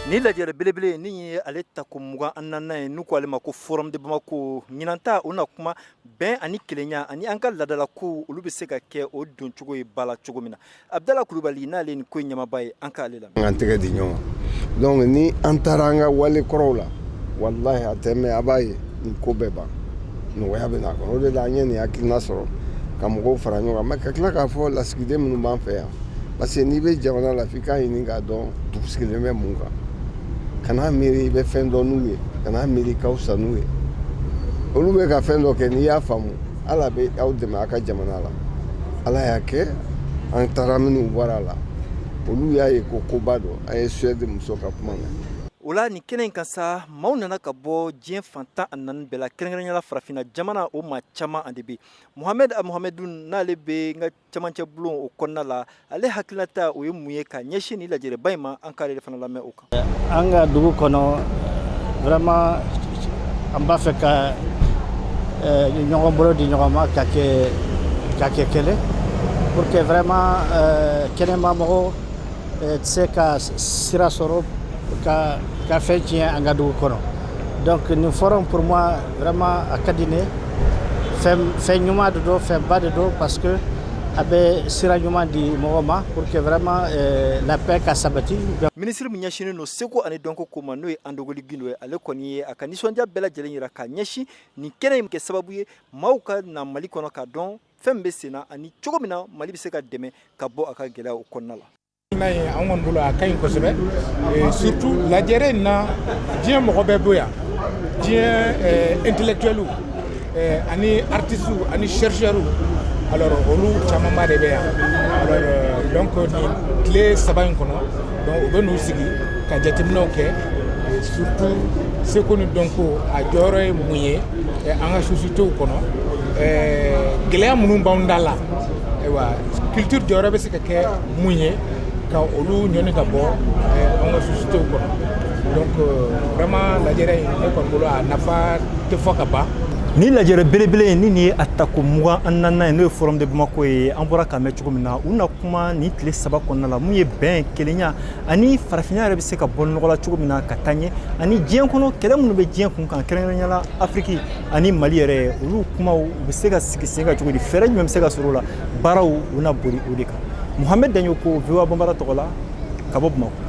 Ni lajɛrɛ belebele ni ye ale tako 24nan ye, n'u ko ale ma ko Forum de Bamako, ɲinanta u na kuma bɛn ani kelenya ani an ka ladala ko, olu bɛ se ka kɛ o doncogo ye ba la cogo min na. Abudala Kulubali, n'ale nin ko ɲɛmaba ye, an k'ale la. An tɛgɛ di ɲɔgɔn. Donc ni an taara an ka wale kɔrɔw la, walahi, a tɛ mɛn, a b'a ye nin ko bɛɛ ban, nɔgɔya bɛ n'a kɔnɔ. O de la an ye nin hakilina sɔrɔ ka mɔgɔw fara ɲɔgɔn kan, mais ka tila k'a fɔ lasigiden minnu b'an fɛ yan, parce que n'i bɛ jamana la, f'i k'a ɲini k'a dɔn dugu sigilen bɛ mun kan. Kan'a miiri i bɛ fɛn dɔn n'u ye, kan'a miiri k'aw fisa n'u ye. Olu bɛ ka fɛn dɔ kɛ, n'i y'a faamu, Ala bɛ aw dɛmɛ aw ka jamana la. Ala y'a kɛ, an taara, minnu bɔra a la, olu y'a ye ko koba don. An ye Suède muso ka kuma mɛn. O la, nin kɛnɛ in kan sa, maaw nana ka bɔ diɲɛ fan 14 bɛɛ la, kɛrɛnkɛrɛnyala farafinna jamana, o maa caman de bɛ. Mohamed Mohamedou, n'ale bɛ n ka camancɛ bulon o kɔnɔna la, ale hakilinata o ye mun ye ka ɲɛsin ni lajɛrɛba in ma? An k'ale fana lamɛn o kan. An ka dugu kɔnɔ, vraiment, an b'a fɛ ka ɲɔgɔn bolo di ɲɔgɔn ma ka kɛ kelen pour que vraiment kɛnɛma mɔgɔw tɛ se ka sira sɔrɔ ka fɛn tiɲɛ an ka dugu kɔnɔ. Donc nin forum, pour moi, vraiment, a ka di ne, fɛn fɛn ɲuman de don, fɛnba de don, parce que a bɛ sira ɲuman di mɔgɔ ma pour que vraiment la paix ka sabati. Minisiri min ɲɛsinnen don seko ani dɔnko ko ma, n'o ye Andogoli Gindo ye, ale kɔni ye a ka nisɔndiya bɛɛ lajɛlen yira ka ɲɛsin nin kɛnɛ in kɛ sababu ye maaw ka na Mali kɔnɔ ka dɔn fɛn min bɛ sen na ani cogo min na Mali bɛ se ka dɛmɛ ka bɔ a ka gɛlɛyaw kɔnɔna la. N'a ye an kɔni bolo, a ka ɲi kosɛbɛ, surtout lajɛrɛ in na, diɲɛ mɔgɔ bɛɛ bɔ yan, diɲɛ intellectuels ani artistes ani chercheurs. Alors olu camanba de bɛ yan. Alors donc nin tile 3 in kɔnɔ, donc u bɛ n'u sigi ka jateminɛw kɛ, surtout seko ni dɔnko, a jɔyɔrɔ ye mun ye an ka sociétés kɔnɔ, gɛlɛya minnu b'anw da la, ayiwa, culture jɔyɔrɔ bɛ se ka kɛ mun ye ka olu ɲɔni ka bɔ an ka sociétés kɔnɔ. Donc vraiment, lajɛrɛ in, ne kɔni bolo, a nafa tɛ fɔ ka ban. Ni lajɛrɛ belebele ni nin ye a tako 24nan ye, n'o ye Forum de Bamako ye, an bɔra k'a mɛn cogo min na, u na kuma nin tile 3 kɔnɔna la mun ye bɛn, kelenya ani farafinna yɛrɛ bɛ se ka bɔ nɔgɔ la cogo min na ka taa ɲɛ, ani diɲɛ kɔnɔ kɛlɛ minnu bɛ diɲɛ kun kan, kɛrɛnkɛrɛnnenya la Afiriki ani Mali yɛrɛ, olu kumaw u bɛ se ka sigi sen kan cogo di, fɛɛrɛ jumɛn bɛ se ka sɔrɔ o la, baaraw u na boli o de kan. Muhamɛd Daɲoko, VOA Banbara tɔgɔ la, ka bɔ Bamakɔ.